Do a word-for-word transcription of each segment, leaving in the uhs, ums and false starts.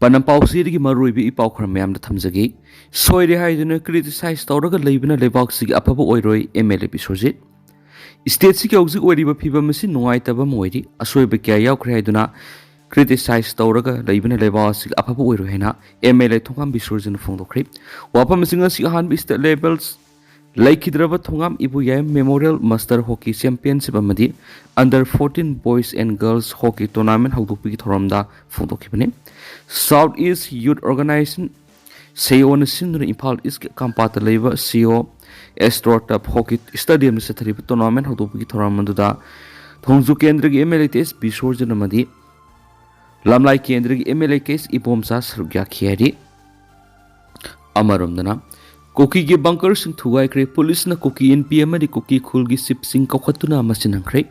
ꯄꯥꯎꯆꯦꯗꯒꯤ ꯃꯔꯨꯑꯣꯏꯕ ꯏ ꯄꯥꯎ ꯈꯔ ꯃꯌꯥꯝꯗ ꯊꯝꯖꯒꯦ꯫ ꯁꯣꯏꯔꯦ ꯍꯥꯏꯗꯨꯅ criticize ꯇꯧꯔꯒ ꯂꯩꯕꯅ ꯂꯩꯕꯥꯛꯁꯤꯒꯤ ꯑꯐꯕ ꯑꯣꯏꯔꯣꯏ, MLA ꯕꯤꯁ꯭ꯋꯖꯤꯠ꯫ Stateꯁꯤꯒꯤ ꯍꯧꯖꯤꯛ ꯑꯣꯏꯔꯤꯕ ꯐꯤꯕꯝ ꯑꯁꯤ ꯅꯨꯡꯉꯥꯏꯇꯕ ꯑꯃ ꯑꯣꯏꯔꯤ꯫ ꯑꯁꯣꯏꯕ ꯀꯌꯥ ꯌꯥꯎꯈ꯭ꯔꯦ ꯍꯥꯏꯗꯨꯅ criticize ꯇꯧꯔꯒ ꯂꯩꯕꯅ ꯂꯩꯕꯥꯛ ꯑꯁꯤꯒꯤ ꯑꯐꯕ ꯑꯣꯏꯔꯣꯏ ꯍꯥꯏꯅ MLA ꯊꯣꯡꯒꯥꯝ ꯕꯤꯁ꯭ꯋꯖꯤꯠꯅ ꯐꯣꯡꯗꯣꯛꯈ꯭ꯔꯦ꯫ ꯋꯥꯐꯝꯁꯤꯡ ꯑꯁꯤ ꯑꯍꯥꯟꯕ state level ꯂꯩꯈꯤꯗ꯭ꯔꯕ ꯊꯣꯡꯒꯥꯝ ꯏꯕꯣꯌꯥꯏ Memorial Master Hockey Championship ꯑꯃꯗꯤ Under fourteen Boys and Girls Hockey Tournament ꯍꯧꯗꯣꯛꯄꯒꯤ ꯊꯧꯔꯝꯗ ꯐꯣꯡꯗꯣꯛꯈꯤꯕꯅꯤ꯫ South East Youth Organization, ꯁꯦꯌꯣꯅ ꯁꯤꯟꯗꯨꯅ ꯏꯝꯐꯥꯜ ꯏꯁꯀꯤ ꯀꯥꯝꯄꯥꯠꯇ ꯂꯩꯕ ꯁꯦꯌꯣ Astroturf Hockey Stadiumꯗ ꯆꯠꯊꯔꯤꯕ tournament ꯍꯧꯗꯣꯛꯄꯒꯤ ꯊꯧꯔꯝ ꯑꯗꯨꯗ ꯊꯣꯡꯖꯨ ꯀꯦꯟꯗ꯭ꯔꯒꯤ MLA ꯇꯦꯁ ꯕꯤꯁ꯭ꯋꯖꯤꯠ ꯑꯃꯗꯤ ꯂꯝꯂꯥꯏ ꯀꯦꯟꯗ꯭ꯔꯒꯤ MLA ꯀꯦꯁ ꯏꯕꯣꯝꯆꯥ ꯁꯔꯨꯛ ꯌꯥꯈꯤ ꯍꯥꯏꯔꯤ꯫ ꯑꯃꯔꯣꯝꯗꯅ, ꯀꯨꯀꯤꯒꯤ bunkerꯁꯤꯡ ꯊꯨꯒꯥꯏꯈ꯭ꯔꯦ꯫ ꯄꯨꯂꯤꯁꯅ ꯀꯨꯀꯤ ꯏꯟꯄꯤ ꯑꯃꯗꯤ ꯀꯨꯀꯤ ꯈꯨꯜꯒꯤ chiefꯁꯤꯡ ꯀꯧꯈꯠꯇꯨꯅ ꯃꯁꯤ ꯅꯪꯈ꯭ꯔꯦ꯫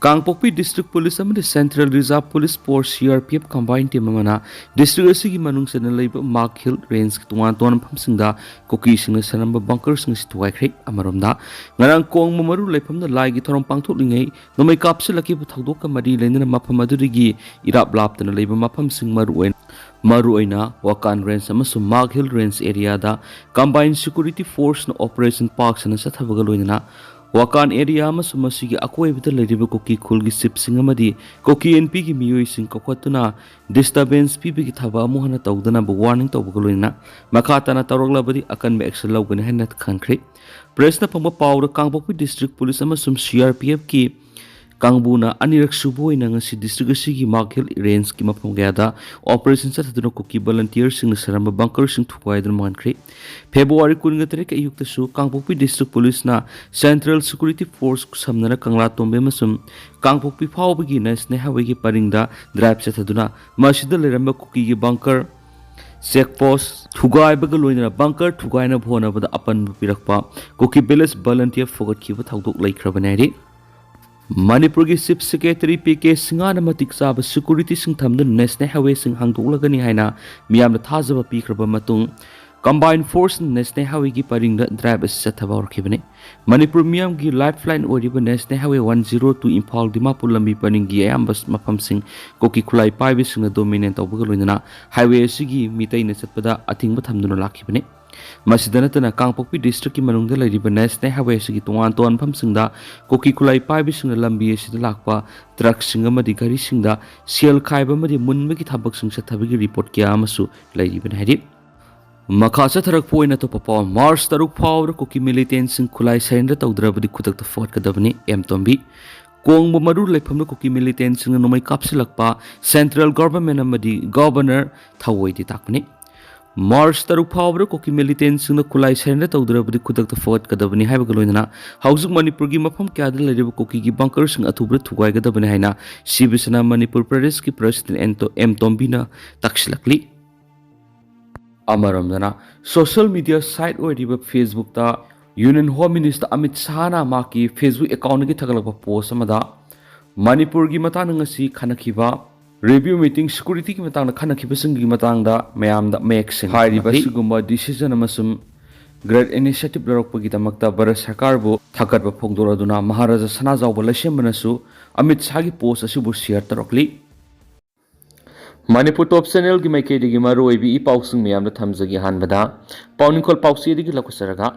ꯀꯥꯡꯄꯣꯛꯄꯤ District Police ꯑꯃꯗꯤ Central Reserve Police Force, CRPF combined team ꯑꯃꯅ district ꯑꯁꯤꯒꯤ ꯃꯅꯨꯡ ꯆꯟꯅ ꯂꯩꯕ ꯃꯥꯔꯛ ꯍꯤꯜ ꯔꯦꯟꯖꯀꯤ ꯇꯣꯉꯥꯟ ꯇꯣꯉꯥꯟꯕ ꯃꯐꯝꯁꯤꯡꯗ ꯀꯨꯀꯤꯁꯤꯡꯅ ꯁꯥꯔꯝꯕ bunkerꯁꯤꯡ ꯑꯁꯤ ꯊꯨꯒꯥꯏꯈ꯭ꯔꯦ꯫ ꯑꯃꯔꯣꯝꯗ, ꯉꯔꯥꯡ ꯀꯣꯡꯕ ꯃꯔꯨ ꯂꯩꯐꯝꯗ ꯂꯥꯏꯒꯤ ꯊꯧꯔꯝ ꯄꯥꯡꯊꯣꯛꯂꯤꯉꯩ ꯅꯣꯡꯃꯩ ꯀꯥꯞꯁꯤꯜꯂꯛꯈꯤꯕ ꯊꯧꯗꯣꯛꯀ ꯃꯔꯤ ꯂꯩꯅꯅ ꯃꯐꯝ ꯑꯗꯨꯗꯒꯤ ꯏꯔꯥꯞ ꯂꯥꯞꯇꯅ ꯂꯩꯕ ꯃꯐꯝꯁꯤꯡ, ꯃꯔꯨꯑꯣꯏꯅ, ꯃꯔꯨꯑꯣꯏꯅ ꯋꯥꯀꯥꯟ ꯔꯦꯟꯖ ꯑꯃꯁꯨꯡ ꯃꯥꯔꯛ ꯍꯤꯜ ꯔꯦꯟꯖ ꯑꯦꯔꯤꯌꯥꯗ combined security forceꯅ operation ꯄꯥꯛ ꯁꯟꯅ ꯆꯠꯊꯕꯒ ꯂꯣꯏꯅꯅ ꯋꯥꯀꯥꯟ ꯑꯦꯔꯤꯌꯥ ꯑꯃꯁꯨꯡ ꯃꯁꯤꯒꯤ ꯑꯀꯣꯏꯕꯗ ꯂꯩꯔꯤꯕ ꯀꯨꯀꯤ ꯈꯨꯜꯒꯤ chiefꯁꯤꯡ ꯑꯃꯗꯤ ꯀꯨꯀꯤ ꯏꯟꯄꯤꯒꯤ ꯃꯤꯑꯣꯏꯁꯤꯡ ꯀꯧꯈꯠꯇꯨꯅ disturbance ꯄꯤꯕꯒꯤ ꯊꯕꯛ ꯑꯃꯨꯛ ꯍꯟꯅ ꯇꯧꯗꯅꯕ warning ꯇꯧꯕꯒ ꯂꯣꯏꯅꯅ ꯃꯈꯥ ꯇꯥꯅ ꯇꯧꯔꯛꯂꯕꯗꯤ ꯑꯀꯟꯕ action ꯂꯧꯒꯅꯤ ꯍꯥꯏꯅ ꯈꯪꯈ꯭ꯔꯦ꯫ Pressꯅ ꯐꯪꯕ ꯄꯥꯎꯗ ꯀꯥꯡꯄꯣꯛꯄꯤ District Police ꯑꯃꯁꯨꯡ CRPFꯀꯤ ꯀꯥꯡꯕꯨꯅ ꯑꯅꯤꯔꯛ ꯁꯨꯕ ꯑꯣꯏꯅ ꯉꯁꯤ district ꯑꯁꯤꯒꯤ ꯃꯥꯔꯛ ꯍꯤꯜ ꯔꯦꯟꯖꯀꯤ ꯃꯐꯝ ꯀꯌꯥꯗ operation ꯆꯠꯊꯗꯨꯅ ꯀꯨꯀꯤ volunteerꯁꯤꯡꯅ ꯁꯥꯔꯝꯕ bunkerꯁꯤꯡ ꯊꯨꯒꯥꯏꯗꯨꯅ ꯃꯥꯡꯈ꯭ꯔꯦ꯫ February ꯀꯨꯟꯒ ꯇꯔꯦꯠꯀꯤ ꯑꯌꯨꯛꯇꯁꯨ ꯀꯥꯡꯄꯣꯛꯄꯤ District Policeꯅ Central Security Force ꯈꯨꯠꯁꯝꯅꯅ ꯀꯪꯂꯥꯇꯣꯡꯕꯤ ꯑꯃꯁꯨꯡ ꯀꯥꯡꯄꯣꯛꯄꯤ ꯐꯥꯎꯕꯒꯤ National Highwayꯒꯤ ꯄꯔꯤꯡꯗ drive ꯆꯠꯊꯗꯨꯅ ꯃꯁꯤꯗ ꯂꯩꯔꯝꯕ ꯀꯨꯀꯤꯒꯤ bunker, check post ꯊꯨꯒꯥꯏꯕꯒ ꯂꯣꯏꯅꯅ bunker ꯊꯨꯒꯥꯏꯅꯕ ꯍꯣꯠꯅꯕꯗ ꯑꯄꯟꯕ ꯄꯤꯔꯛꯄ ꯀꯨꯀꯤ village volunteer ꯐꯨꯒꯠꯈꯤꯕ ꯊꯧꯗꯣꯛ ꯂꯩꯈ꯭ꯔꯕꯅꯤ ꯍꯥꯏꯔꯤ꯫ ꯃꯅꯤꯄꯨꯔꯒꯤ Chief Secretary ꯄꯤ ꯀꯦ ꯁꯤꯡꯍꯅ ꯃꯇꯤꯛ ꯆꯥꯕ securityꯁꯤꯡ ꯊꯝꯗꯨꯅ National Highwayꯁꯤꯡ ꯍꯥꯡꯗꯣꯛꯂꯒꯅꯤ ꯍꯥꯏꯅ ꯃꯤꯌꯥꯝꯅ ꯊꯥꯖꯕ ꯄꯤꯈ꯭ꯔꯕ ꯃꯇꯨꯡ, Combined Force National Highwayꯒꯤ ꯄꯔꯤꯡꯗ drive ꯑꯁꯤ ꯆꯠꯊꯕ ꯍꯧꯔꯛꯈꯤꯕꯅꯤ꯫ ꯃꯅꯤꯄꯨꯔ ꯃꯤꯌꯥꯝꯒꯤ lifeline ꯑꯣꯏꯔꯤꯕ National Highway one zero two Imphal Dimapur ꯂꯝꯕꯤ ꯄꯔꯤꯡꯒꯤ ꯑꯌꯥꯝꯕ ꯃꯐꯝꯁꯤꯡ ꯀꯨꯀꯤ ꯈꯨꯠꯂꯥꯏ ꯄꯥꯏꯕꯁꯤꯡꯅ dominate ꯇꯧꯕꯒ ꯂꯣꯏꯅꯅ highway ꯑꯁꯤꯒꯤ ꯃꯤꯇꯩꯅ ꯆꯠꯄꯗ ꯑꯊꯤꯡꯕ ꯊꯝꯗꯨꯅ ꯂꯥꯛꯈꯤꯕꯅꯤ꯫ ꯃꯁꯤꯗ ꯅꯠꯇꯅ ꯀꯥꯡꯄꯣꯛꯄꯤ districtꯀꯤ ꯃꯅꯨꯡꯗ ꯂꯩꯔꯤꯕ National Highway ꯑꯁꯤꯒꯤ ꯇꯣꯉꯥꯟ ꯇꯣꯉꯥꯟꯕ ꯃꯐꯝꯁꯤꯡꯗ ꯀꯨꯀꯤ ꯈꯨꯠꯂꯥꯏ ꯄꯥꯏꯕꯁꯤꯡꯅ ꯂꯝꯕꯤ ꯑꯁꯤꯗ ꯂꯥꯛꯄ truckꯁꯤꯡ ꯑꯃꯗꯤ ꯒꯥꯔꯤꯁꯤꯡꯗ ꯁꯦꯜ ꯈꯥꯏꯕ ꯑꯃꯗꯤ ꯃꯨꯟꯕꯒꯤ ꯊꯕꯛꯁꯤꯡ ꯆꯠꯊꯕꯒꯤ report ꯀꯌꯥ ꯑꯃꯁꯨ ꯂꯩꯔꯤꯕꯅꯤ ꯍꯥꯏꯔꯤ꯫ ꯃꯈꯥ ꯆꯠꯊꯔꯛꯄ ꯑꯣꯏꯅ ꯑꯇꯣꯞꯄ ꯄꯥꯎ, March ꯇꯔꯨꯛ ꯐꯥꯎꯕꯗ ꯀꯨꯀꯤ militantꯁꯤꯡ ꯈꯨꯠꯂꯥꯏ surrender ꯇꯧꯗ꯭ꯔꯕꯗꯤ ꯈꯨꯗꯛꯇ ꯐꯨꯒꯠꯀꯗꯕꯅꯤ, ꯑꯦꯝ ꯇꯣꯝꯕꯤ꯫ ꯀꯣꯡꯕ ꯃꯔꯨ ꯂꯩꯐꯝꯗ ꯀꯨꯀꯤ militantꯁꯤꯡꯅ ꯅꯣꯡꯃꯩ ꯀꯥꯞꯁꯤꯜꯂꯛꯄ Central Government ꯑꯃꯗꯤ Governor ꯊꯑꯣꯏꯗꯤ ꯇꯥꯛꯄꯅꯤ꯫ March ꯇꯔꯨꯛ ꯐꯥꯎꯕꯗ ꯀꯨꯀꯤ militantꯁꯤꯡꯅ ꯈꯨꯠꯂꯥꯏ surrender ꯇꯧꯗ꯭ꯔꯕꯗꯤ ꯈꯨꯗꯛꯇ ꯐꯨꯒꯠꯀꯗꯕꯅꯤ ꯍꯥꯏꯕꯒ ꯂꯣꯏꯅꯅ ꯍꯧꯖꯤꯛ ꯃꯅꯤꯄꯨꯔꯒꯤ ꯃꯐꯝ ꯀꯌꯥꯗ ꯂꯩꯔꯤꯕ ꯀꯨꯀꯤꯒꯤ bunkerꯁꯤꯡ ꯑꯊꯨꯕꯗ ꯊꯨꯒꯥꯏꯒꯗꯕꯅꯤ ꯍꯥꯏꯅ ꯁꯤꯕ ꯁꯦꯅꯥ ꯃꯅꯤꯄꯨꯔ ꯄ꯭ꯔꯗꯦꯁꯀꯤ President ꯑꯦꯟꯇꯣ-, ꯑꯦꯝ ꯇꯣꯝꯕꯤꯅ ꯇꯥꯛꯁꯤꯜꯂꯛꯂꯤ꯫ ꯑꯃꯔꯣꯝꯗꯅ social media site ꯑꯣꯏꯔꯤꯕ Facebookꯇ Union Home Minister ꯑꯃꯤꯠ ꯁꯥꯍꯅ ꯃꯍꯥꯛꯀꯤ Facebook accountꯗꯒꯤ ꯊꯥꯒꯠꯂꯛꯄ post ꯑꯃꯗ ꯃꯅꯤꯄꯨꯔꯒꯤ ꯃꯇꯥꯡꯗ ꯉꯁꯤ ꯈꯟꯅꯈꯤꯕ review meeting, securityꯒꯤ ꯃꯇꯥꯡꯗ ꯈꯟꯅꯈꯤꯕꯁꯤꯡꯒꯤ ꯃꯇꯥꯡꯗ ꯃꯌꯥꯝꯗ ꯃꯌꯦꯛ ꯁꯦꯡꯅ ꯍꯥꯏꯔꯤꯕ ꯊꯝꯂꯛꯂꯤ꯫ ꯑꯁꯤꯒꯨꯝꯕ decision ꯑꯃꯁꯨꯡ great initiative ꯂꯧꯔꯛꯄꯒꯤꯗꯃꯛꯇ ꯚꯥꯔꯠ ꯁꯔꯀꯥꯔꯕꯨ ꯊꯥꯒꯠꯄ ꯐꯣꯡꯗꯣꯔꯗꯨꯅ ꯃꯍꯥꯔꯥꯖꯥ ꯁꯅꯥꯖꯥꯎꯕ ꯂꯩꯁꯦꯝꯕꯅꯁꯨ ꯑꯃꯤꯠ ꯁꯥꯍꯒꯤ post ꯑꯁꯤꯕꯨ share ꯇꯧꯔꯛꯂꯤ꯫ ꯃꯅꯤꯄꯨꯔ Top Channelꯒꯤ ꯃꯥꯏꯀꯩꯗꯒꯤ ꯃꯔꯨꯑꯣꯏꯕ ꯏ ꯄꯥꯎꯁꯤꯡ ꯃꯌꯥꯝꯗ ꯊꯝꯖꯒꯦ꯫ ꯑꯍꯥꯟꯕꯗ ꯄꯥꯎꯅꯤꯡꯈꯣꯜ ꯄꯥꯎꯆꯦꯗꯒꯤ ꯂꯧꯈꯠꯆꯔꯒ,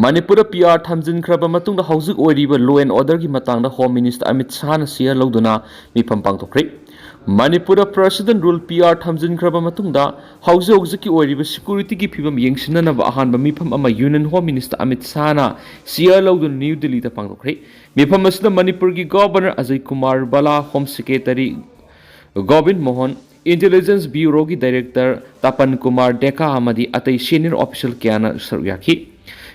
ꯃꯅꯤꯄꯨꯔꯗ PR ꯊꯝꯖꯤꯟꯈ꯭ꯔꯕ ꯃꯇꯨꯡꯗ ꯍꯧꯖꯤꯛ ꯑꯣꯏꯔꯤꯕ law and orderꯒꯤ ꯃꯇꯥꯡꯗ Home Minister ꯑꯃꯤꯠ ꯁꯥꯍꯅ share ꯂꯧꯗꯨꯅ ꯃꯤꯐꯝ ꯄꯥꯡꯊꯣꯛꯈ꯭ꯔꯦ꯫ ꯃꯅꯤꯄꯨꯔꯗ President Rule PR ꯊꯝꯖꯤꯟꯈ꯭ꯔꯕ ꯃꯇꯨꯡꯗ ꯍꯧꯖꯤꯛ ꯍꯧꯖꯤꯛꯀꯤ ꯑꯣꯏꯔꯤꯕ securityꯒꯤ ꯐꯤꯕꯝ ꯌꯦꯡꯁꯤꯟꯅꯅꯕ ꯑꯍꯥꯟꯕ ꯃꯤꯐꯝ ꯑꯃ Union Home Minister ꯑꯃꯤꯠ ꯁꯥꯍꯅ share ꯂꯧꯗꯨꯅ ꯅ꯭ꯌꯨ ꯗꯤꯜꯂꯤꯗ ꯄꯥꯡꯊꯣꯛꯈ꯭ꯔꯦ꯫ ꯃꯤꯐꯝ ꯑꯁꯤꯗ ꯃꯅꯤꯄꯨꯔꯒꯤ Governor Ajay Kumar ꯚꯜꯂꯥ, Home Secretary Gobin Mohan, Intelligence Bureauꯒꯤ Director ꯇꯄꯟ Kumar ꯗꯦꯀꯥ ꯑꯃꯗꯤ ꯑꯇꯩ senior official ꯀꯌꯥꯅ ꯁꯔꯨꯛ ꯌꯥꯈꯤ꯫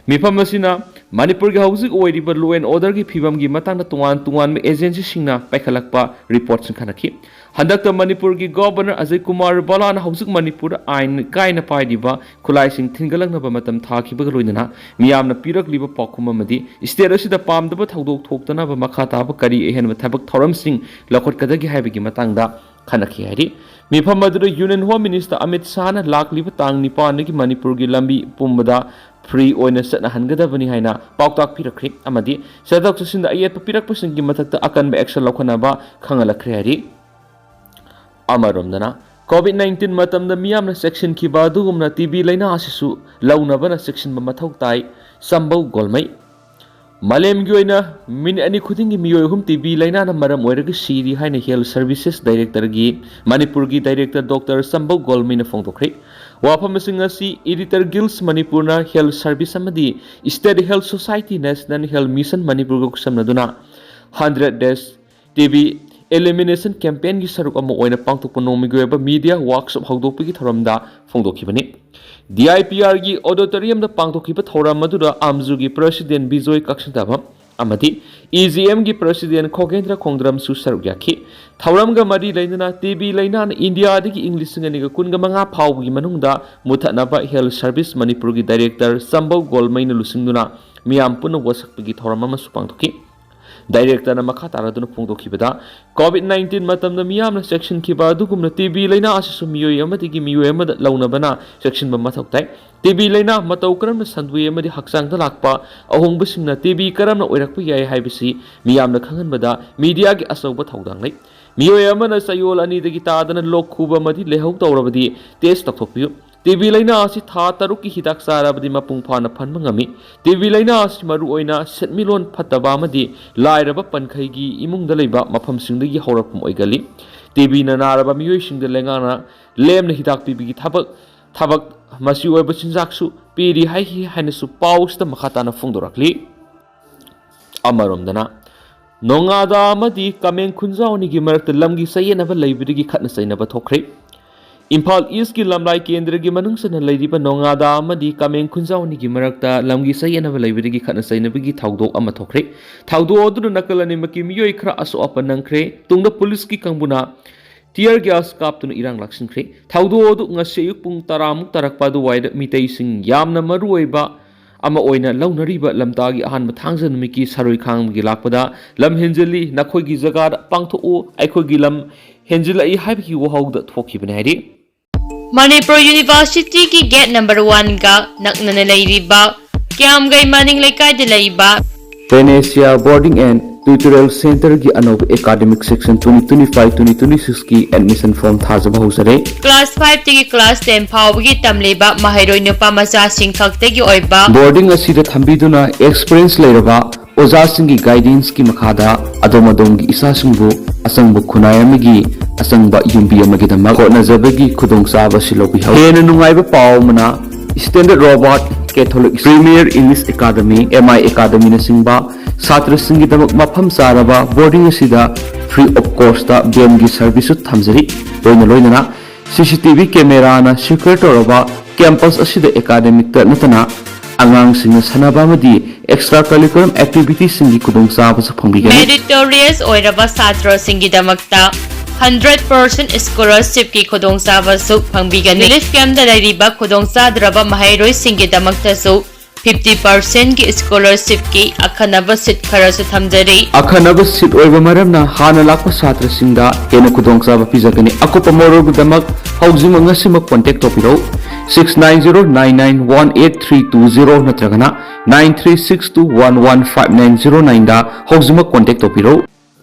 ꯃꯤꯐꯝ ꯑꯁꯤꯅ ꯃꯅꯤꯄꯨꯔꯒꯤ ꯍꯧꯖꯤꯛ ꯑꯣꯏꯔꯤꯕ law and orderꯒꯤ ꯐꯤꯕꯝꯒꯤ ꯃꯇꯥꯡꯗ ꯇꯣꯉꯥꯟ ꯇꯣꯉꯥꯟꯕ agencyꯁꯤꯡꯅ ꯄꯥꯏꯈꯠꯂꯛꯄ reportꯁꯤꯡ ꯈꯟꯅꯈꯤ꯫ ꯍꯟꯗꯛꯇ ꯃꯅꯤꯄꯨꯔꯒꯤ Governor ꯑꯖꯌ ꯀꯨꯃꯥꯔ ꯚꯜꯂꯥꯅ ꯍꯧꯖꯤꯛ ꯃꯅꯤꯄꯨꯔꯗ ꯑꯥꯏꯟ ꯀꯥꯏꯅ ꯄꯥꯏꯔꯤꯕ ꯈꯨꯠꯂꯥꯏꯁꯤꯡ ꯊꯤꯟꯒꯠꯂꯛꯅꯕ ꯃꯇꯝ ꯊꯥꯈꯤꯕꯒ ꯂꯣꯏꯅꯅ ꯃꯤꯌꯥꯝꯅ ꯄꯤꯔꯛꯂꯤꯕ ꯄꯥꯎꯈꯨꯝ ꯑꯃꯗꯤ state ꯑꯁꯤꯗ ꯄꯥꯝꯗꯕ ꯊꯧꯗꯣꯛ ꯊꯣꯛꯇꯅꯕ ꯃꯈꯥ ꯇꯥꯕ ꯀꯔꯤ ꯑꯍꯦꯟꯕ ꯊꯕꯛ ꯊꯧꯔꯝꯁꯤꯡ ꯂꯧꯈꯠꯀꯗꯒꯦ ꯍꯥꯏꯕꯒꯤ ꯃꯇꯥꯡꯗ ꯈꯟꯅꯈꯤ ꯍꯥꯏꯔꯤ꯫ ꯃꯤꯐꯝ ꯑꯗꯨꯗ Union Home Minister ꯑꯃꯤꯠ ꯁꯥꯍꯅ ꯂꯥꯛꯂꯤꯕ ꯇꯥꯡ ꯅꯤꯄꯥꯟꯗꯒꯤ ꯃꯅꯤꯄꯨꯔꯒꯤ ꯂꯝꯕꯤ ꯄꯨꯝꯕꯗ free ꯑꯣꯏꯅ ꯆꯠꯅꯍꯟꯒꯗꯕꯅꯤ ꯍꯥꯏꯅ ꯄꯥꯎꯇꯥꯛ ꯄꯤꯔꯛꯈ꯭ꯔꯦ꯫ ꯑꯃꯗꯤ ꯆꯠꯊꯣꯛ ꯆꯠꯁꯤꯟꯗ ꯑꯌꯦꯠꯄ ꯄꯤꯔꯛꯄꯁꯤꯡꯒꯤ ꯃꯊꯛꯇ ꯑꯀꯟꯕ action ꯂꯧꯈꯠꯅꯕ ꯈꯪꯍꯜꯂꯛꯈ꯭ꯔꯦ ꯍꯥꯏꯔꯤ꯫ ꯑꯃꯔꯣꯝꯗꯅ, COVID nineteen ꯃꯇꯝꯗ ꯃꯤꯌꯥꯝꯅ ꯆꯦꯛꯁꯤꯟꯈꯤꯕ ꯑꯗꯨꯒꯨꯝꯅ TB ꯂꯥꯏꯅꯥ ꯑꯁꯤꯁꯨ ꯂꯧꯅꯕꯅ ꯆꯦꯛꯁꯤꯟꯕ ꯃꯊꯧ ꯇꯥꯏ꯫ ꯆꯝꯕꯧ ꯒꯣꯜꯃꯩ꯫ ꯃꯥꯂꯦꯝꯒꯤ ꯑꯣꯏꯅ ꯃꯤꯅꯤꯠ ꯑꯅꯤ ꯈꯨꯗꯤꯡꯒꯤ ꯃꯤꯑꯣꯏ ꯑꯍꯨꯝ TB ꯂꯥꯏꯅꯥꯅ ꯃꯔꯝ ꯑꯣꯏꯔꯒ ꯁꯤꯔꯤ ꯍꯥꯏꯅ Health Services Directorꯒꯤ ꯃꯅꯤꯄꯨꯔꯒꯤ Director Doctor ꯆꯝꯕꯧ ꯒꯣꯜꯃꯩꯅ ꯐꯣꯡꯗꯣꯛꯈ꯭ꯔꯦ꯫ ꯋꯥꯐꯝꯁꯤꯡ ꯑꯁꯤ Editor Guild ꯃꯅꯤꯄꯨꯔꯅ Health Service ꯑꯃꯗꯤ State Health Society National Health Mission ꯃꯅꯤꯄꯨꯔꯒ ꯈꯨꯠꯁꯝꯅꯗꯨꯅ hundred days TB elimination campaignꯒꯤ ꯁꯔꯨꯛ ꯑꯃ ꯑꯣꯏꯅ ꯄꯥꯡꯊꯣꯛꯄ ꯅꯣꯡꯃꯒꯤ ꯑꯣꯏꯕ media workshop ꯍꯧꯗꯣꯛꯄꯒꯤ ꯊꯧꯔꯝꯗ ꯐꯣꯡꯗꯣꯛꯈꯤꯕꯅꯤ꯫ DIPRꯒꯤ auditoriumꯗ ꯄꯥꯡꯊꯣꯛꯈꯤꯕ ꯊꯧꯔꯝ ꯑꯗꯨꯗ AMJUꯒꯤ President ꯕꯤꯖꯣꯏ ꯀꯛꯁꯤꯟꯊꯕꯝ ꯑꯃꯗꯤ EGMꯒꯤ President ꯈꯣꯒꯦꯟꯗ꯭ꯔ ꯈꯣꯡꯗ꯭ꯔꯝꯁꯨ ꯁꯔꯨꯛ ꯌꯥꯈꯤ꯫ ꯊꯧꯔꯝꯒ ꯃꯔꯤ ꯂꯩꯅꯅ TB ꯂꯥꯏꯅꯥꯅ ꯏꯟꯗꯤꯌꯥꯗꯒꯤ ꯏꯪ ꯂꯤꯁꯤꯡ ꯑꯅꯤꯒ ꯀꯨꯟꯒ ꯃꯉꯥ ꯐꯥꯎꯕꯒꯤ ꯃꯅꯨꯡꯗ ꯃꯨꯊꯠꯅꯕ Health Service ꯃꯅꯤꯄꯨꯔꯒꯤ Director ꯆꯝꯕꯧ ꯒꯣꯜꯃꯩꯅ ꯂꯨꯆꯤꯡꯗꯨꯅ ꯃꯤꯌꯥꯝ ꯄꯨꯟꯅ ꯋꯥꯁꯛꯄꯒꯤ ꯊꯧꯔꯝ ꯑꯃꯁꯨ ꯄꯥꯡꯊꯣꯛꯈꯤ꯫ Directorꯅ ꯃꯈꯥ ꯇꯥꯔꯗꯨꯅ ꯐꯣꯡꯗꯣꯛꯈꯤꯕꯗ, COVID nineteen ꯃꯇꯝꯗ ꯃꯤꯌꯥꯝꯅ ꯆꯦꯛꯁꯤꯟꯈꯤꯕ ꯑꯗꯨꯒꯨꯝꯅ TB ꯂꯥꯏꯅꯥ ꯑꯁꯤꯁꯨ ꯃꯤꯑꯣꯏ ꯑꯃꯗꯒꯤ ꯃꯤꯑꯣꯏ ꯑꯃꯗ ꯂꯧꯅꯕꯅ ꯆꯦꯛꯁꯤꯟꯕ ꯃꯊꯧ ꯇꯥꯏ꯫ TB ꯂꯥꯏꯅꯥ ꯃꯇꯧ ꯀꯔꯝꯅ ꯁꯟꯗꯣꯛꯏ ꯑꯃꯗꯤ ꯍꯛꯆꯥꯡꯗ ꯂꯥꯛꯄ ꯑꯍꯣꯡꯕꯁꯤꯡꯅ TB ꯀꯔꯝꯅ ꯑꯣꯏꯔꯛꯄ ꯌꯥꯏ ꯍꯥꯏꯕꯁꯤ ꯃꯤꯌꯥꯝꯅ ꯈꯪꯍꯟꯕꯗ mediaꯒꯤ ꯑꯆꯧꯕ ꯊꯧꯗꯥꯡ ꯂꯩ꯫ ꯃꯤꯑꯣꯏ ꯑꯃꯅ ꯆꯌꯣꯜ ꯑꯅꯤꯗꯒꯤ ꯇꯥꯗꯅ ꯂꯣꯛ ꯈꯨꯕ ꯑꯃꯗꯤ ꯂꯥꯏꯍꯧ ꯇꯧꯔꯕꯗꯤ test ꯇꯧꯊꯣꯛꯄꯤꯌꯨ꯫ TB ꯂꯥꯏꯅꯥ ꯑꯁꯤ ꯊꯥ ꯇꯔꯨꯛꯀꯤ ꯍꯤꯗꯥꯛ ꯆꯥꯔꯕꯗꯤ ꯃꯄꯨꯡ ꯐꯥꯅ ꯐꯍꯟꯕ ꯉꯝꯃꯤ꯫ TB ꯂꯥꯏꯅꯥ ꯑꯁꯤ ꯃꯔꯨꯑꯣꯏꯅ ꯁꯦꯟꯃꯤꯠꯂꯣꯟ ꯐꯠꯇꯕ ꯑꯃꯗꯤ ꯂꯥꯏꯔꯕ ꯄꯟꯈꯩꯒꯤ ꯏꯃꯨꯡꯗ ꯂꯩꯕ ꯃꯐꯝꯁꯤꯡꯗꯒꯤ ꯍꯧꯔꯛꯐꯝ ꯑꯣꯏꯒꯜꯂꯤ꯫ TBꯅ ꯅꯥꯔꯕ ꯃꯤꯑꯣꯏꯁꯤꯡꯗ ꯂꯩꯉꯥꯛꯅ ꯂꯦꯝꯅ ꯍꯤꯗꯥꯛ ꯄꯤꯕꯒꯤ ꯊꯕꯛ, ꯊꯕꯛ, ꯃꯆꯤ ꯑꯣꯏꯕ ꯆꯤꯟꯖꯥꯛꯁꯨ ꯄꯤꯔꯤ ꯍꯥꯏꯈꯤ ꯍꯥꯏꯅꯁꯨ ꯄꯥꯎꯁꯤꯗ ꯃꯈꯥ ꯇꯥꯅ ꯐꯣꯡꯗꯣꯔꯛꯂꯤ꯫ ꯑꯃꯔꯣꯝꯗꯅ, ꯅꯣꯡꯉꯥꯗꯥ ꯑꯃꯗꯤ ꯀꯥꯃꯦꯡ ꯈꯨꯟꯖꯥꯎ ꯑꯅꯤꯒꯤ ꯃꯔꯛꯇ ꯂꯝꯒꯤ ꯆꯌꯦꯠꯅꯕ ꯂꯩꯕꯗꯒꯤ ꯈꯠꯅ ꯆꯩꯅꯕ ꯊꯣꯛꯈ꯭ꯔꯦ꯫ ꯏꯝꯐꯥꯜ ꯏꯁꯀꯤ ꯂꯝꯂꯥꯏ ꯀꯦꯟꯗ꯭ꯔꯒꯤ ꯃꯅꯨꯡ ꯆꯟꯅ ꯂꯩꯔꯤꯕ ꯅꯣꯡꯉꯥꯗꯥ ꯑꯃꯗꯤ ꯀꯥꯃꯦꯡ ꯈꯨꯟꯖꯥꯎ ꯑꯅꯤꯒꯤ ꯃꯔꯛꯇ ꯂꯝꯒꯤ ꯆꯌꯦꯠꯅꯕ ꯂꯩꯕꯗꯒꯤ ꯈꯠꯅ ꯆꯩꯅꯕꯒꯤ ꯊꯧꯗꯣꯛ ꯑꯃ ꯊꯣꯛꯈ꯭ꯔꯦ꯫ ꯊꯧꯗꯣꯛ ꯑꯗꯨꯅ ꯅꯥꯀꯜ ꯑꯅꯤꯃꯛꯀꯤ ꯃꯤꯑꯣꯏ ꯈꯔ ꯑꯁꯣꯛ ꯑꯄꯟ ꯅꯪꯈ꯭ꯔꯦ꯫ ꯇꯨꯡꯗ ꯄꯨꯂꯤꯁꯀꯤ ꯀꯥꯡꯕꯨꯅ tear gas ꯀꯥꯞꯇꯨꯅ ꯏꯔꯥꯡ ꯂꯥꯛꯁꯤꯟꯈ꯭ꯔꯦ꯫ ꯊꯧꯗꯣꯛ ꯑꯗꯨ ꯉꯁꯤ ꯑꯌꯨꯛ ꯄꯨꯡ ꯇꯔꯥꯃꯨꯛ ꯇꯥꯔꯛꯄ ꯑꯗꯨꯋꯥꯏꯗ ꯃꯤꯇꯩꯁꯤꯡ ꯌꯥꯝꯅ ꯃꯔꯨꯑꯣꯏꯕ ꯑꯃ ꯑꯣꯏꯅ ꯂꯧꯅꯔꯤꯕ ꯂꯝꯇꯥꯒꯤ ꯑꯍꯥꯟꯕ ꯊꯥꯡꯖ ꯅꯨꯃꯤꯠꯀꯤ ꯁꯔꯣꯏ ꯈꯥꯡꯕꯒꯤ ꯂꯥꯛꯄꯗ ꯂꯝ ꯍꯦꯟꯖꯤꯜꯂꯤ, ꯅꯈꯣꯏꯒꯤ ꯖꯒꯥꯗ ꯄꯥꯡꯊꯣꯛꯎ, ꯑꯩꯈꯣꯏꯒꯤ ꯂꯝ ꯍꯦꯟꯖꯤꯜꯂꯛꯏ ꯍꯥꯏꯕꯒꯤ ꯋꯥꯍꯧꯗ ꯊꯣꯛꯈꯤꯕꯅꯤ ꯍꯥꯏꯔꯤ꯫ ꯃꯅꯤꯄꯨꯔ ꯌꯨꯅꯤꯚꯔꯁꯤꯇꯤꯒꯤ ꯒꯦꯠ ꯅꯝꯕꯔ ꯋꯥꯟꯒ ꯅꯛꯅꯅ ꯂꯩꯔꯤꯕ ꯀꯤꯌꯥꯝꯒꯩ ꯃꯅꯤꯡ ꯂꯩꯀꯥꯏꯗ ꯂꯩꯕ Panacea Boarding and Tutorial Centerꯒꯤ ꯑꯅꯧꯕ academic session twenty twenty-five twenty twenty-sixꯀꯤ admission form ꯊꯥꯖꯕ ꯍꯧꯖꯔꯦ꯫ Class fiveꯇꯒꯤ class ten ꯐꯥꯎꯕꯒꯤ ꯇꯝꯂꯤꯕ ꯃꯍꯩꯔꯣꯏ ꯅꯨꯄꯥ ꯃꯆꯥꯁꯤꯡ ꯈꯛꯇꯒꯤ ꯑꯣꯏꯕ Boarding ꯑꯁꯤꯗ ꯊꯝꯕꯤꯗꯨꯅ experience ꯂꯩꯔꯕ ꯑꯣꯖꯥꯁꯤꯡꯒꯤ guidanceꯀꯤ ꯃꯈꯥꯗ ꯑꯗꯣꯝ ꯑꯗꯣꯝꯒꯤ ꯏꯆꯥꯁꯤꯡꯕꯨ ꯑꯆꯪꯕ ꯈꯨꯟꯅꯥꯏ ꯑꯃꯒꯤ ꯑꯆꯪꯕ ꯌꯨꯝꯕꯤ ꯑꯃꯒꯤꯗꯃꯛ ꯍꯣꯠꯅꯖꯕꯒꯤ ꯈꯨꯗꯣꯡꯆꯥꯕ ꯑꯁꯤ ꯂꯧꯕꯤꯍꯧ꯫ ꯍꯦꯟꯅ ꯅꯨꯡꯉꯥꯏꯕ ꯄꯥꯎ ꯑꯃꯅ, Standard Robert, Catholic Premier English Academy, M I Academyꯅꯆꯤꯡꯕ ꯁꯥꯇ꯭ꯔꯁꯤꯡꯒꯤꯗꯃꯛ ꯃꯐꯝ ꯆꯥꯔꯕ boarding ꯑꯁꯤꯗ free of cost ꯕꯦꯟꯒꯤ serviceꯁꯨ ꯊꯝꯖꯔꯤ꯫ ꯂꯣꯏꯅ ꯂꯣꯏꯅꯅ C C T V cameraꯅ secure ꯇꯧꯔꯕ campus ꯑꯁꯤꯗ academicꯇ ꯅꯠꯇꯅ ꯑꯉꯥꯡꯁꯤꯡꯅ ꯁꯥꯟꯅꯕ ꯑꯃꯗꯤ extra curriculum activitiesꯁꯤꯡꯒꯤ ꯈꯨꯗꯣꯡꯆꯥꯕꯁꯨ ꯐꯪꯕꯤꯒꯅꯤ꯫ Meritorious ꯑꯣꯏꯔꯕ ꯁꯥꯇ꯭ꯔꯁꯤꯡꯒꯤꯗꯃꯛꯇ hundred percent scholarshipꯀꯤ ꯈꯨꯗꯣꯡꯆꯥꯕꯁꯨ ꯐꯪꯕꯤꯒꯅꯤ꯫ Relief campꯇ ꯂꯩꯔꯤꯕ ꯈꯨꯗꯣꯡꯆꯥꯗ꯭ꯔꯕ ꯃꯍꯩꯔꯣꯏꯁꯤꯡꯒꯤꯗꯃꯛꯇꯁꯨ fifty percentꯀꯤ scholarshipꯀꯤ ꯑꯈꯟꯅꯕ seat ꯈꯔꯁꯨ ꯊꯝꯖꯔꯤ꯫ ꯑꯈꯟꯅꯕ seat ꯑꯣꯏꯕ ꯃꯔꯝꯅ ꯍꯥꯟꯅ ꯂꯥꯛꯄ ꯁꯥꯇ꯭ꯔꯁꯤꯡꯗ ꯍꯦꯟꯅ ꯈꯨꯗꯣꯡꯆꯥꯕ ꯄꯤꯖꯒꯅꯤ꯫ ꯑꯀꯨꯞꯄ ꯃꯔꯣꯜꯒꯤꯗꯃꯛ ꯍꯧꯖꯤꯛꯃꯛ ꯉꯁꯤꯃꯛ contact ꯇꯧꯕꯤꯔꯧ꯫ Six nine zero nine nine one eight three two zero ꯅꯠꯇ꯭ꯔꯒꯅ nine three six two one one five nine zero nineꯗ ꯍꯧꯖꯤꯛꯃꯛ contact ꯇꯧꯕꯤꯔꯧ꯫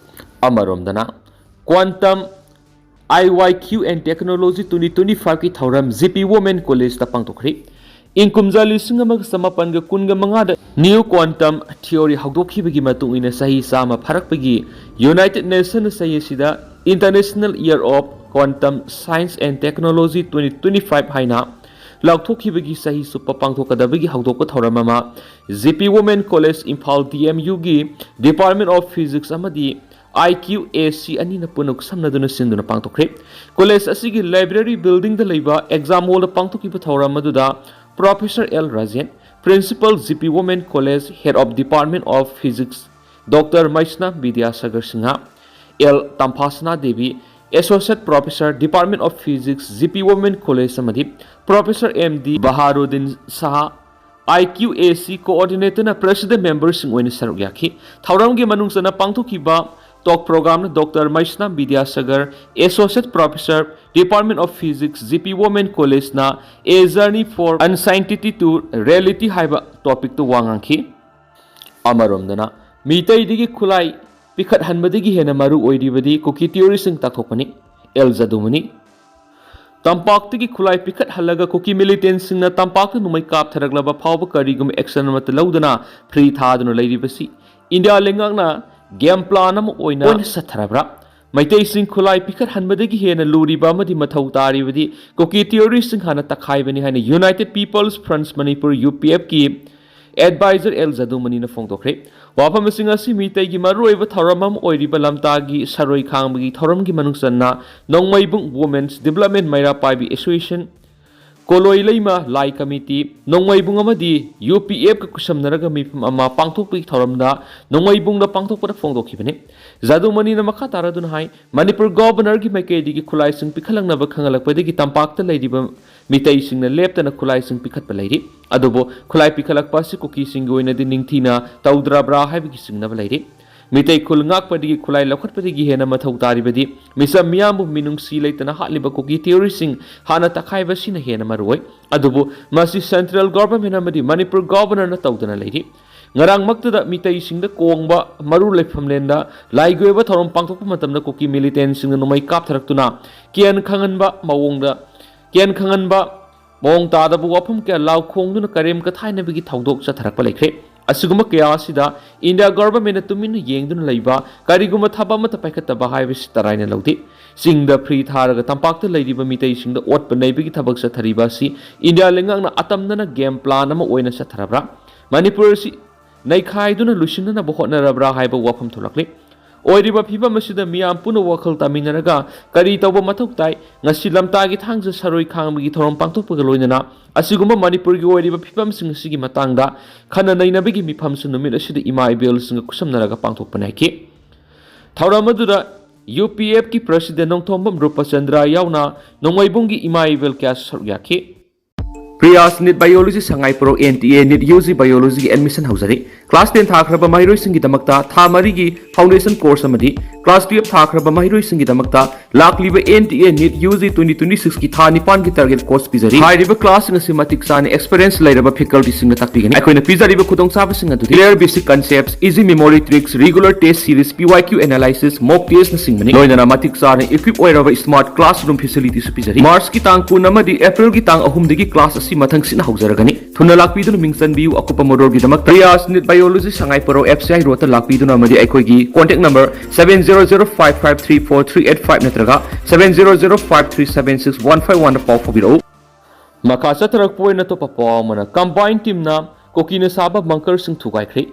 ꯑꯃꯔꯣꯝꯗꯅ, Quantum I Y Q and Technology twenty twenty-fiveꯀꯤ ꯊꯧꯔꯝ G P Women Collegeꯇ ꯄꯥꯡꯊꯣꯛꯈ꯭ꯔꯤ꯫ ꯏꯪ ꯀꯨꯝꯖꯥ ꯂꯤꯁꯤꯡ ꯑꯃꯒ ꯆꯃꯥꯄꯟꯒ ꯀꯨꯟꯒ ꯃꯉꯥꯗ New Quantum Theory ꯍꯧꯗꯣꯛꯈꯤꯕꯒꯤ ꯃꯇꯨꯡ ꯏꯟꯅ ꯆꯍꯤ ꯆꯥꯝꯃ ꯐꯥꯔꯛꯄꯒꯤ United Nations ꯆꯍꯤ ꯑꯁꯤꯗ International Year of Quantum Science and Technology twenty twenty-five ꯍꯥꯏꯅ ꯂꯥꯎꯊꯣꯛꯈꯤꯕꯒꯤ ꯆꯍꯤ ꯆꯨꯞꯄ ꯄꯥꯡꯊꯣꯛꯀꯗꯕꯒꯤ ꯍꯧꯗꯣꯛꯄ ꯊꯧꯔꯝ ꯑꯃ G P Women College Imphal D M Uꯒꯤ Department of Physics ꯑꯃꯗꯤ I Q A C ꯑꯅꯤꯅ ꯄꯨꯟꯅ ꯈꯨꯠꯁꯝꯅꯗꯨꯅ ꯁꯤꯟꯗꯨꯅ ꯄꯥꯡꯊꯣꯛꯈ꯭ꯔꯦ꯫ College ꯑꯁꯤꯒꯤ library buildingꯗ ꯂꯩꯕ exam hallꯗ ꯄꯥꯡꯊꯣꯛꯈꯤꯕ ꯊꯧꯔꯝ ꯑꯗꯨꯗ Professor L Rajen, Principal G P Women College, Head of Department of Physics, Doctor Maisna Vidyasagar Singha, L Tampasna Devi, Associate Professor, Department of Physics, G P Women College ꯑꯃꯗꯤ Professor M D Baharuddin Saha, I Q A C Coordinatorꯅ President Memberꯁꯤꯡ ꯑꯣꯏꯅ ꯁꯔꯨꯛ ꯌꯥꯈꯤ꯫ ꯊꯧꯔꯝꯒꯤ ꯃꯅꯨꯡ ꯆꯟꯅ ꯄꯥꯡꯊꯣꯛꯈꯤꯕ talk ꯄ꯭ꯔꯣꯒ꯭ꯔꯥꯝꯅ doctor Meisnam Bidyasagar, associate professor, department of physics, G P women ꯀꯣꯂꯦꯖꯅ A Journey for Uncertainty to Reality ꯍꯥꯏꯕ ꯇꯣꯄꯤꯛꯇ ꯋꯥ ꯉꯥꯡꯈꯤ꯫ ꯑꯃꯔꯣꯝꯗꯅ, ꯃꯤꯇꯩꯗꯒꯤ ꯈꯨꯠꯂꯥꯏ ꯄꯤꯈꯠꯍꯟꯕꯗꯒꯤ ꯍꯦꯟꯅ ꯃꯔꯨ ꯑꯣꯏꯔꯤꯕꯗꯤ ꯀꯨꯀꯤ ꯇꯤꯑꯣꯔꯤꯁꯤꯡ ꯇꯥꯛꯊꯣꯛꯄꯅꯤ꯫ ꯑꯦꯜ ꯖꯗꯨꯃꯅꯤ꯫ ꯇꯝꯄꯥꯛꯇꯒꯤ ꯈꯨꯠꯂꯥꯏ ꯄꯤꯈꯠꯍꯜꯂꯒ ꯀꯨꯀꯤ ꯃꯤꯂꯤꯇꯦꯟꯁꯤꯡꯅ ꯇꯝꯄꯥꯛꯇ ꯅꯣꯡꯃꯩ ꯀꯥꯞꯊꯔꯛꯂꯕ ꯐꯥꯎꯕ ꯀꯔꯤꯒꯨꯝꯕ ꯑꯦꯛꯁꯟ ꯑꯃꯠꯇ ꯂꯧꯗꯅ ꯐ꯭ꯔꯤ ꯊꯥꯗꯨꯅ ꯂꯩꯔꯤꯕꯁꯤ ꯏꯟꯗꯤꯌꯥ ꯂꯩꯉꯥꯛꯅ ꯒꯦꯝ ꯄ꯭ꯂꯥꯟ ꯑꯃ ꯑꯣꯏꯅ ꯑꯣꯏꯅ ꯆꯠꯊꯔꯕ꯭ꯔꯥ? ꯃꯩꯇꯩꯁꯤꯡ ꯈꯨꯠꯂꯥꯏ ꯄꯤꯈꯠꯍꯟꯕꯗꯒꯤ ꯍꯦꯟꯅ ꯂꯨꯔꯤꯕ ꯑꯃꯗꯤ ꯃꯊꯧ ꯇꯥꯔꯤꯕꯗꯤ ꯀꯨꯀꯤ ꯇꯤꯑꯣꯔꯤꯁꯤꯡ ꯍꯥꯟꯅ ꯇꯛꯈꯥꯏꯕꯅꯤ ꯍꯥꯏꯅ United People's Front Manipur, U P F ꯀꯤ ꯑꯦꯗꯚꯥꯏꯖꯔ ꯑꯦꯜ ꯖꯗꯨꯃꯅꯤꯅ ꯐꯣꯡꯗꯣꯛꯈ꯭ꯔꯦ꯫ ꯋꯥꯐꯝꯁꯤꯡ ꯑꯁꯤ ꯃꯤꯇꯩꯒꯤ ꯃꯔꯨꯑꯣꯏꯕ ꯊꯧꯔꯝ ꯑꯃ ꯑꯣꯏꯔꯤꯕ ꯂꯝꯇꯥꯒꯤ ꯁꯔꯣꯏ ꯈꯥꯡꯕꯒꯤ ꯊꯧꯔꯝꯒꯤ ꯃꯅꯨꯡ ꯆꯟꯅ ꯅꯣꯡꯃꯩꯕꯨꯡ Women's Development ꯃꯩꯔꯥ ꯄꯥꯏꯕꯤ ꯑꯦꯁꯣꯁꯤꯌꯦꯁꯟ, ꯀꯣꯂꯣꯏ ꯂꯩꯃ ꯂꯥꯏ ꯀꯃꯤꯇꯤ, ꯅꯣꯡꯃꯩꯕꯨꯡ ꯑꯃꯗꯤ U P F ꯀ ꯈꯨꯠꯁꯝꯅꯔꯒ ꯃꯤꯐꯝ ꯑꯃ ꯄꯥꯡꯊꯣꯛꯄꯒꯤ ꯊꯧꯔꯝꯗ ꯅꯣꯡꯃꯩꯕꯨꯡꯗ ꯄꯥꯡꯊꯣꯛꯄꯗ ꯐꯣꯡꯗꯣꯛꯈꯤꯕꯅꯤ꯫ ꯖꯗꯨꯃꯅꯤꯅ ꯃꯈꯥ ꯇꯥꯔꯗꯨꯅ ꯍꯥꯏ, ꯃꯅꯤꯄꯨꯔ ꯒꯣꯚꯔꯅꯔꯒꯤ ꯃꯥꯏꯀꯩꯗꯒꯤ ꯈꯨꯠꯂꯥꯏꯁꯤꯡ ꯄꯤꯈꯠꯂꯛꯅꯕ ꯈꯪꯍꯜꯂꯛꯄꯗꯒꯤ ꯇꯝꯄꯥꯛꯇ ꯂꯩꯔꯤꯕ ꯃꯤꯇꯩꯁꯤꯡꯅ ꯂꯦꯞꯇꯅ ꯈꯨꯠꯂꯥꯏꯁꯤꯡ ꯄꯤꯈꯠꯄ ꯂꯩꯔꯤ꯫ ꯑꯗꯨꯕꯨ ꯈꯨꯠꯂꯥꯏ ꯄꯤꯈꯠꯂꯛꯄ ꯑꯁꯤ ꯀꯨꯀꯤꯁꯤꯡꯒꯤ ꯑꯣꯏꯅꯗꯤ ꯅꯤꯡꯊꯤꯅ ꯇꯧꯗ꯭ꯔꯕ꯭ꯔꯥ ꯍꯥꯏꯕꯒꯤ ꯆꯤꯡꯅꯕ ꯂꯩꯔꯤ꯫ ꯃꯤꯇꯩ ꯈꯨꯜ ꯉꯥꯛꯄꯗꯒꯤ ꯈꯨꯠꯂꯥꯏ ꯂꯧꯈꯠꯄꯗꯒꯤ ꯍꯦꯟꯅ ꯃꯊꯧ ꯇꯥꯔꯤꯕꯗꯤ ꯃꯤꯆꯝ ꯃꯤꯌꯥꯝꯕꯨ ꯃꯤꯅꯨꯡꯁꯤ ꯂꯩꯇꯅ ꯍꯥꯠꯂꯤꯕ ꯀꯨꯀꯤ ꯇꯤꯑꯣꯔꯤꯁꯤꯡ ꯍꯥꯟꯅ ꯇꯛꯈꯥꯏꯕ ꯑꯁꯤꯅ ꯍꯦꯟꯅ ꯃꯔꯨ ꯑꯣꯏ꯫ ꯑꯗꯨꯕꯨ ꯃꯁꯤ ꯁꯦꯟꯇ꯭ꯔꯦꯜ ꯒꯣꯚꯔꯟꯃꯦꯟꯠ ꯑꯃꯗꯤ ꯃꯅꯤꯄꯨꯔ ꯒꯣꯚꯔꯅꯔꯅ ꯇꯧꯗꯅ ꯂꯩꯔꯤ꯫ ꯉꯔꯥꯡꯃꯛꯇꯗ ꯃꯤꯇꯩꯁꯤꯡꯗ ꯀꯣꯡꯕ ꯃꯔꯨ ꯂꯩꯐꯝꯂꯦꯟꯗ ꯂꯥꯏꯒꯤ ꯑꯣꯏꯕ ꯊꯧꯔꯝ ꯄꯥꯡꯊꯣꯛꯄ ꯃꯇꯝꯗ ꯀꯨꯀꯤ ꯃꯤꯂꯤꯇꯦꯟꯁꯤꯡꯅ ꯅꯣꯡꯃꯩ ꯀꯥꯞꯊꯔꯛꯇꯨꯅ ꯀꯤꯌꯟ ꯈꯪꯍꯟꯕ ꯃꯑꯣꯡꯗ, ꯀꯤꯌꯟ ꯈꯪꯍꯟꯕ ꯃꯑꯣꯡ ꯇꯥꯗꯕ ꯋꯥꯐꯝ ꯀꯌꯥ ꯂꯥꯎ ꯈꯣꯡꯗꯨꯅ ꯀꯔꯦꯝ ꯀꯊꯥꯏꯅꯕꯒꯤ ꯊꯧꯗꯣꯛ ꯆꯠꯊꯔꯛꯄ ꯂꯩꯈ꯭ꯔꯦ꯫ ꯑꯁꯤꯒꯨꯝꯕ ꯀꯌꯥ ꯑꯁꯤꯗ ꯏꯟꯗꯤꯌꯥ ꯒꯣꯚꯔꯟꯃꯦꯟꯠꯅ ꯇꯨꯃꯤꯟꯅ ꯌꯦꯡꯗꯨꯅ ꯂꯩꯕ, ꯀꯔꯤꯒꯨꯝꯕ ꯊꯕꯛ ꯑꯃꯠꯇ ꯄꯥꯏꯈꯠꯇꯕ ꯍꯥꯏꯕꯁꯤ ꯇꯔꯥꯏꯅ ꯂꯧꯗꯦ꯫ ꯆꯤꯡꯗ ꯐ꯭ꯔꯤ ꯊꯥꯔꯒ ꯇꯝꯄꯥꯛꯇ ꯂꯩꯔꯤꯕ ꯃꯤꯇꯩꯁꯤꯡꯗ ꯑꯣꯠꯄ ꯅꯩꯕꯒꯤ ꯊꯕꯛ ꯆꯠꯊꯔꯤꯕ ꯑꯁꯤ ꯏꯟꯗꯤꯌꯥ ꯂꯩꯉꯥꯛꯅ ꯑꯇꯝꯅꯅ ꯒꯦꯝ ꯄ꯭ꯂꯥꯟ ꯑꯃ ꯑꯣꯏꯅ ꯆꯠꯊꯔꯕ꯭ꯔꯥ? ꯃꯅꯤꯄꯨꯔ ꯑꯁꯤ ꯅꯩꯈꯥꯏꯗꯨꯅ ꯂꯣꯏꯁꯤꯟꯅꯅꯕ ꯍꯣꯠꯅꯔꯕ꯭ꯔꯥ ꯍꯥꯏꯕ ꯋꯥꯐꯝ ꯊꯣꯛꯂꯛꯂꯤ꯫ ꯑꯣꯏꯔꯤꯕ ꯐꯤꯕꯝ ꯑꯁꯤꯗ ꯃꯤꯌꯥꯝ ꯄꯨꯟꯅ ꯋꯥꯈꯜ ꯇꯥꯃꯤꯟꯅꯔꯒ ꯀꯔꯤ ꯇꯧꯕ ꯃꯊꯧ ꯇꯥꯏ? ꯉꯁꯤ ꯂꯝꯇꯥꯒꯤ ꯊꯥꯡꯖ ꯁꯔꯣꯏ ꯈꯥꯡꯕꯒꯤ ꯊꯧꯔꯝ ꯄꯥꯡꯊꯣꯛꯄꯒ ꯂꯣꯏꯅꯅ ꯑꯁꯤꯒꯨꯝꯕ ꯃꯅꯤꯄꯨꯔꯒꯤ ꯑꯣꯏꯔꯤꯕ ꯐꯤꯕꯝꯁꯤꯡ ꯑꯁꯤꯒꯤ ꯃꯇꯥꯡꯗ ꯈꯟꯅ ꯅꯩꯅꯕꯒꯤ ꯃꯤꯐꯝꯁꯨ ꯅꯨꯃꯤꯠ ꯑꯁꯤꯗ ꯏꯃꯥ ꯏꯕꯦꯜꯁꯤꯡꯒ ꯈꯨꯠꯁꯝꯅꯔꯒ ꯄꯥꯡꯊꯣꯛꯄꯅꯤ ꯍꯥꯏꯈꯤ꯫ ꯊꯧꯔꯝ ꯑꯗꯨꯗ U P F ꯀꯤ ꯄ꯭ꯔꯁꯤꯗꯦꯟꯠ ꯅꯣꯡꯊꯣꯝꯕꯝ ꯔꯨꯄꯆꯟꯗ꯭ꯔ ꯌꯥꯎꯅ ꯅꯣꯡꯃꯩꯕꯨꯡꯒꯤ ꯏꯃꯥ ꯏꯕꯦꯜ ꯀꯌꯥꯁꯨ ꯁꯔꯨꯛ ꯌꯥꯈꯤ꯫ Priyas NEET biology Sangaiprou N T A NEET U G ꯕꯥꯏꯑꯣꯂꯣꯖꯤꯒꯤ ꯑꯦꯗꯃꯤꯁꯟ ꯍꯧꯖꯔꯤ꯫ ꯀ꯭ꯂꯥꯁ ꯇꯦꯟ ꯊꯥꯈ꯭ꯔꯕ ꯃꯍꯩꯔꯣꯏꯁꯤꯡꯒꯤꯗꯃꯛꯇ ꯊꯥ ꯃꯔꯤꯒꯤ ꯐꯥꯎꯟꯗꯦꯁꯟ ꯀꯣꯔꯁ ꯑꯃꯗꯤ ꯀ꯭ꯂꯥꯁ ꯇꯨꯌꯦꯜꯐ ꯊꯥꯈ꯭ꯔꯕ ꯃꯍꯩꯔꯣꯏꯁꯤꯡꯒꯤꯗꯃꯛꯇ ꯂꯥꯛꯂꯤꯕ N T A NEET U G twenty twenty ꯁꯤꯛꯁꯀꯤ ꯊꯥ ꯅꯤꯄꯥꯟꯒꯤ ꯇꯥꯔꯒꯦꯠ ꯀꯣꯔꯁ ꯄꯤꯖꯔꯤ꯫ ꯍꯥꯏꯔꯤꯕ ꯀ꯭ꯂꯥꯁꯁꯤꯡ ꯑꯁꯤ ꯃꯇꯤꯛ ꯆꯥꯅ ꯑꯦꯛꯁꯄꯔꯤꯌꯦꯟꯁ ꯂꯩꯔꯕ ꯐꯦꯀꯜꯇꯤꯁꯤꯡꯅ ꯇꯥꯛꯄꯤꯒꯅꯤ꯫ ꯑꯩꯈꯣꯏꯅ ꯄꯤꯖꯔꯤꯕ ꯈꯨꯗꯣꯡꯆꯥꯕꯁꯤꯡ ꯑꯗꯨꯗꯤ clear basic concepts, easy memory tricks, regular test series, P Y Q analysis, mock test ꯅꯆꯤꯡꯕꯅꯤ꯫ ꯂꯣꯏꯅꯅ ꯃꯇꯤꯛ ꯆꯥꯅ equip ꯑꯣꯏꯔꯕ smart classroom facilityꯁꯨ ꯄꯤꯖꯔꯤ꯫ ꯃꯥꯔꯆꯀꯤ ꯇꯥꯡ ꯀꯨꯟ ꯑꯃꯗꯤ ꯑꯦꯄ꯭ꯔꯤꯜꯒꯤ ꯇꯥꯡ ꯑꯍꯨꯝꯗꯒꯤ ꯀ꯭ꯂꯥꯁ ꯑꯁꯤ ꯃꯊꯪ ꯁꯤꯠꯅ ꯍꯧꯖꯔꯒꯅꯤ꯫ ꯊꯨꯅ ꯂꯥꯛꯄꯤꯗꯨꯅ ꯃꯤꯡ ꯆꯟꯕꯤꯌꯨ꯫ ꯑꯀꯨꯞꯄ ꯃꯔꯣꯜꯒꯤꯗꯃꯛꯇ Priyas NEET biology Sangaiprou F C I ꯔꯣꯗꯇ ꯂꯥꯛꯄꯤꯗꯨꯅ ꯑꯃꯗꯤ ꯑꯩꯈꯣꯏꯒꯤ contact number seven zero zero five five three four three eight five ꯅꯠꯇ꯭ꯔꯒ seven zero zero five three seven six one five one ꯗ ꯄꯥꯎ ꯐꯥꯎꯕꯤꯔꯛꯎ꯫ ꯃꯈꯥ ꯆꯠꯊꯔꯛꯄ ꯑꯣꯏꯅ ꯑꯇꯣꯞꯄ ꯄꯥꯎ ꯑꯃꯅ, ꯀꯝꯕꯥꯏꯟ ꯇꯤꯝꯅ ꯀꯨꯀꯤꯅ ꯁꯥꯕ ꯕꯪꯀꯔꯁꯤꯡ ꯊꯨꯒꯥꯏꯈ꯭ꯔꯦ꯫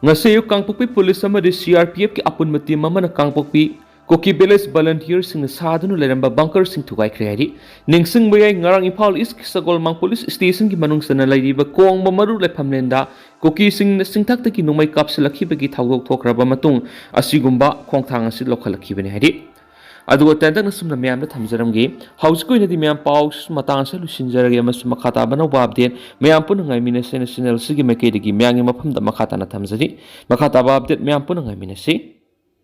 ꯉꯁꯤ ꯑꯌꯨꯛ ꯀꯥꯡꯄꯣꯛꯄꯤ ꯄꯨꯂꯤꯁ ꯑꯃꯗꯤ C R P F ꯀꯤ ꯑꯄꯨꯟꯕ ꯇꯤꯝ ꯑꯃꯅ ꯀꯥꯡꯄꯣꯛꯄꯤ ꯀꯨꯀꯤ ꯚꯤꯂꯦꯖ ꯚꯂꯟꯇꯤꯌꯔꯁꯤꯡꯅ ꯁꯥꯗꯨꯅ ꯂꯩꯔꯝꯕ ꯕꯪꯀꯔꯁꯤꯡ ꯊꯨꯒꯥꯏꯈ꯭ꯔꯦ ꯍꯥꯏꯔꯤ꯫ ꯅꯤꯡꯁꯤꯡꯕ ꯌꯥꯏ, ꯉꯔꯥꯡ ꯏꯝꯐꯥꯜ ꯏꯁꯀꯤ ꯁꯒꯣꯜꯕꯟ ꯄꯨꯂꯤꯁ ꯁ꯭ꯇꯦꯁꯟꯒꯤ ꯃꯅꯨꯡ ꯆꯟꯅ ꯂꯩꯔꯤꯕ ꯀꯣꯡꯕ ꯃꯔꯨ ꯂꯩꯐꯝꯂꯦꯟꯗ ꯀꯨꯀꯤꯁꯤꯡꯅ ꯆꯤꯡꯊꯛꯇꯒꯤ ꯅꯣꯡꯃꯩ ꯀꯥꯞꯁꯤꯜꯂꯛꯈꯤꯕꯒꯤ ꯊꯧꯗꯣꯛ ꯊꯣꯛꯈ꯭ꯔꯕ ꯃꯇꯨꯡ ꯑꯁꯤꯒꯨꯝꯕ ꯈꯣꯡꯊꯥꯡ ꯑꯁꯤ ꯂꯧꯈꯠꯂꯛꯈꯤꯕꯅꯤ ꯍꯥꯏꯔꯤ꯫ ꯑꯗꯨꯒ ꯇꯦꯟꯇꯛꯅ ꯁꯨꯝꯅ ꯃꯌꯥꯝꯗ ꯊꯝꯖꯔꯝꯒꯦ꯫ ꯍꯧꯖꯤꯛꯀꯤ ꯑꯣꯏꯅꯗꯤ ꯃꯌꯥꯝ ꯄꯥꯎ ꯃꯇꯥꯡ ꯑꯁꯤꯗ ꯂꯣꯏꯁꯤꯟꯖꯔꯒꯦ ꯑꯃꯁꯨꯡ ꯃꯈꯥ ꯇꯥꯕ ꯑꯅꯧꯕ ꯑꯞꯗꯦꯠ ꯃꯌꯥꯝ ꯄꯨꯟꯅ ꯉꯥꯏꯃꯤꯟꯅꯁꯦꯅ ꯆꯦꯅꯦꯜꯁꯤꯒꯤ ꯃꯥꯏꯀꯩꯗꯒꯤ ꯃꯌꯥꯝꯒꯤ ꯃꯐꯝꯗ ꯃꯈꯥ ꯇꯥꯅ ꯊꯝꯖꯔꯤ꯫ ꯃꯈꯥ ꯇꯥꯕ ꯑꯞꯗꯦꯠ ꯃꯌꯥꯝ ꯄꯨꯟꯅ ꯉꯥꯏꯃꯤꯟꯅꯁꯤ꯫